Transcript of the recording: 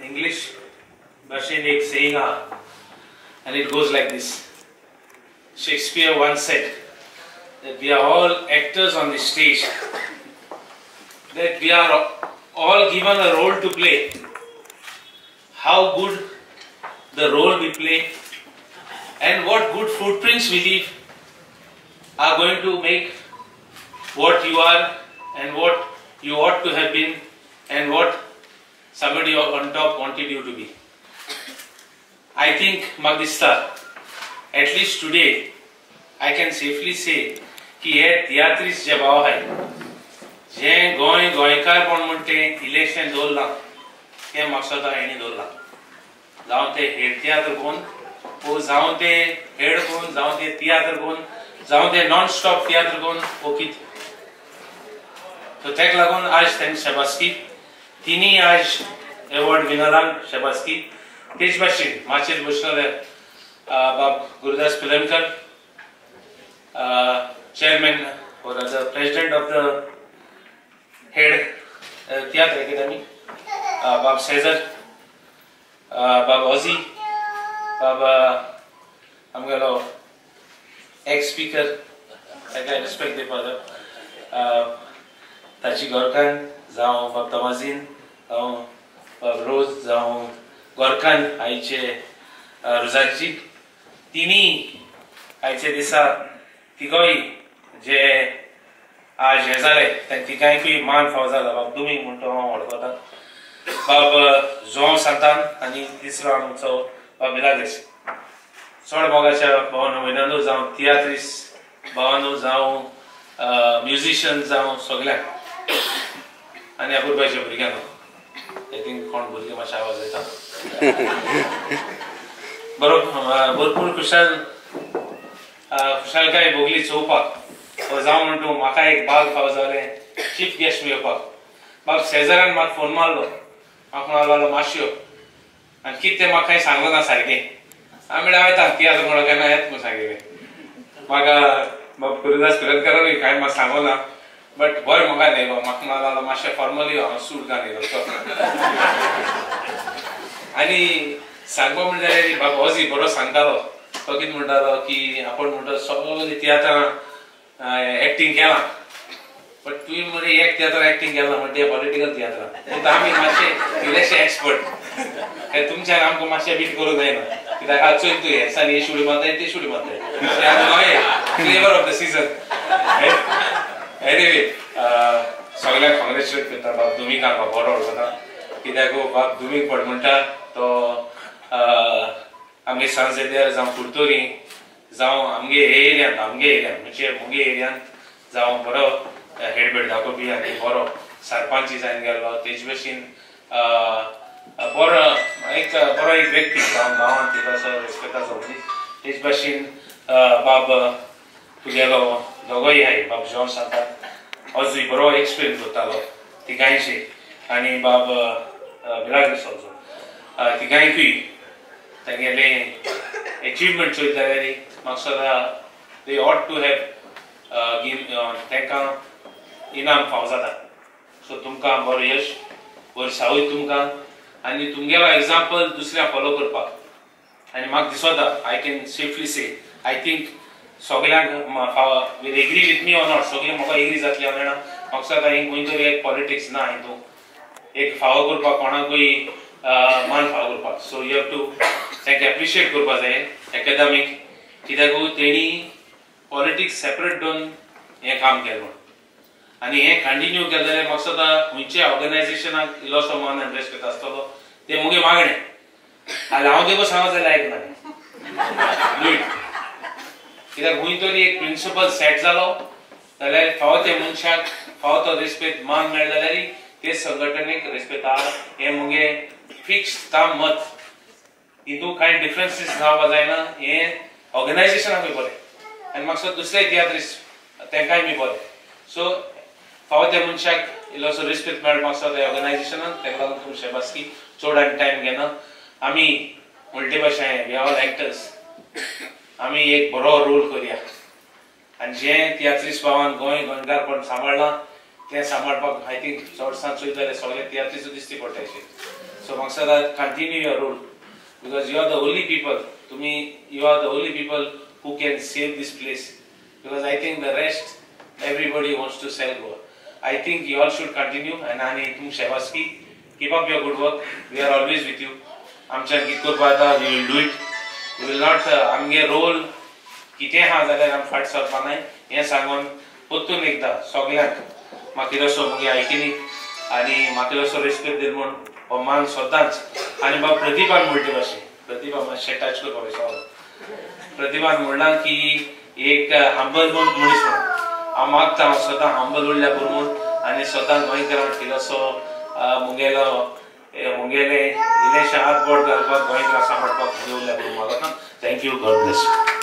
English भाशेन एक saying आहा and it goes like this. Shakespeare once said that we are all actors on the stage, that we are all given a role to play. How good the role we play and what good footprints we leave are going to make what you are and what you ought to have been and what somebody on top wanted you to be. I think म्हाका दिसता at least today I can safely say की हे तियात्रिस्ट जे भाव आहाय जे गोंय गोंयकारपण म्हण तें election दवरलां तें म्हाका दिसता हेणी दवरलां. जावं ते हेड तियात्र कोन वो जावं ते हेड कोन जावं ते तियात्र कोन जावं ते नॉन स्टॉप तियात्र कोन वो कितें. सो तेका लागून आज तांकां शाबासकी, तिनूय आज एवॉर्ड विनरांक शाबासकी. तेच भाशेन माचयेर बसलेले बाब Gurudas Pilankar, chairman or the president of the head Tiatr Academy, बाब सेजर, बाब ऑजी, बाब आमगेलो एक्स स्पीकर ताका रिस्पेक्ट दिवपाक जाय, ताची गोरकान जावं बाब तमाझीन जावं बाब रोज जावं गोरकान आयचे रोजारीची, तिनूय आयचे दिसा तिगोय जे आज हे जाले तांकां तिगांयकूय मान फावो जाला. बाब दुमींग म्हण तो हांव वळखता, बाब जोंव सांतान आनी तिसरो आमचो बाब मिलाग्रेस. चड मोगाच्या भावानो भयणांनो, जावं तियात्रिस्ट भावानो जावं म्युझिशियन जावं सगल्यांक आनी अपुरबायच्या भुरग्यांक, I think कोण भुरगे मातशे आवाज येता बरोबर. भरपूर खुशालकाय भोगली चोवपाक. जावं म्हणटू म्हाका एक बाग फावो जालें चीफ गेस्ट मेळपाक. बाब सेजरान म्हाका फोन मारलो, म्हाका म्हणलो मातश्यो आनी कितें तें म्हाका कांय सांगलो ना सारकें. हांव म्हणल्यार हांव येता तियात्र म्हणो केन्ना येत म्हूण सांगिल्लें म्हाका बाब गुरुदास पिलनकरानूय कांय म्हाका सांगो ना, बट बरें म्हाका न्हय बाब म्हाका म्हणलो मातशें फॉर्मली हांव सूट घालून येयलो. आनी सांगपा म्हणल्यार बाब ऑजी बरो सांगतालो, तो कितें म्हणटालो की आपण म्हणटा सगळीं तियात्रां एक्टींग केलां, बट तुवें मरे एक तियात्रां एक्टींग केलां म्हणटा ते पॉलिटिकल तियात्रां, पूण आमी मातशे इल्लेशे एक्सपर्ट, तुमच्यान आमकां मातशें बीट करूंक जायना कित्याक आज चोय तूं हे दिसांनी ही उडी मारताय ती उडी मारताय, flavour of the season. Anyway सगळ्यांक कॉंग्रेच्युलेट करता. बाब दुमींगाक हांव बरो वळखता कित्याक बाब दुमींग पड म्हणटा तो आमगे सांत झेवियर जावं कुडतोरी जावं आमगे एरियांत, आमगे एरियांत म्हणजे मुगे एरियांत जावं बरो हेडबेड दाखोवपी आनी बरो सरपंच जावन गेल्लो. तेज भशेन बरो एक बरो एक व्यक्ती जावं गांवांत तितलोसो रेस्पेक्टाचो मनीस. तेज भशेन बाब तुगेलो दोगोय आहाय बाब जॉन सांतान अजूय बरो एक्सप्लेन करतालो तिगांयचे आनी बाब मिलाग्रीस ऑल्सो तिगांयकूय तांगेले एचिवमेंट चोयत जाल्यार म्हाका दिसता they ought to have give तांकां इनाम फावो जाता. सो तुमकां बरो यश, बरी सावय तुमकां आनी तुमगेलो एग्जाम्पल दुसऱ्या फॉलो करपाक. आनी म्हाका दिसता I can safely say I think सगल्यांक will agree with me or not, सगळे म्हाका एग्री जातले हांव जाणा. म्हाका दिसता हिंग खंय तरी एक पॉलिटिक्स ना हितून, एक फावो करपाक कोणाकूय मान फावो करपाक. सो you have to तांकां एप्रिशिएट करपाक जाय एकादमीक, कित्याक तेणी पॉलिटिक्स सेपरेट दवरून हें काम केलें म्हूण. आनी हें कंटिन्यू केलें जाल्यार म्हाका दिसता खंयच्या ऑर्गनायझेशनाक इल्लोसो मान आनी रेस्पेक्ट आसतलो, तें मुगे मागणें. आनी हांव देखून सांगत जाल्यार आयकना कित्याक खंय तरी एक प्रिंसिपल सेट जालो जाल्यार फावो त्या मनशाक फावो तो रेस्पेक्ट मान मेळ्ळो जाल्यार ते संघटनेक रेस्पेक्ट आहा. हें मुगे फिक्स काम मत, हितून कांय डिफरन्सीस जावपाक जायना. हें ऑर्गनायझेशनाकूय बरें आनी म्हाका दिसता दुसरे तियात्रिस्ट तांकांय बी बरें. सो फावो त्या मनशाक इल्लोसो रेस्पेक्ट मेळपाक दिसता त्या ऑर्गनायझेशनाक, ताका लागून तुमी शाबासकी. चड आनी टायम घेना. आमी म्हणटे भाशेन we all actors, आमी एक बरो रोल करया आनी जें तियात्रिस्ट भावान गोंय गोंयकारपण सांबाळ्ळां तें सांबाळपाक I think चडसान चोयत जाल्यार सगळे तियात्रिसूच दिसती पडटा अशें. सो म्हाका दिसता continue your role because you are the only people, तुमी you are the only people who can save this place because I think the rest everybody wants to sell Goa. I think you all should continue and आनी तुम शेबासकी, keep up your good work, we are always with you. आमच्यान कितें करपा जाता we will do it, we will not. आमगे role कितें आहा जाल्यार आमी फाट सरपा नाय हें सांगून परतून एकदां सगल्यांक म्हाका कितेंसो मुगे आयकिनी आनी म्हाका कितेंसो रेस्पेक्ट दिल म्हूण हो मान सदांच. आनी बाब प्रतिभान म्हणटे भाशेन, प्रतिभा मातशें टच करपा सगळो प्रतिभान म्हणलां की एक हंबल म्हूण मनीस म्हूण हांव मागता, हांव सदां हंबल उरल्या पुरो म्हूण आनी सदां गोंयकारांक कितेंसो मुगेलो मुगेले इल्लेशें हात बोट घालपाक गोंयकारांक सांबाळपाक उरल्या पुरो मागता. Thank you, God bless you.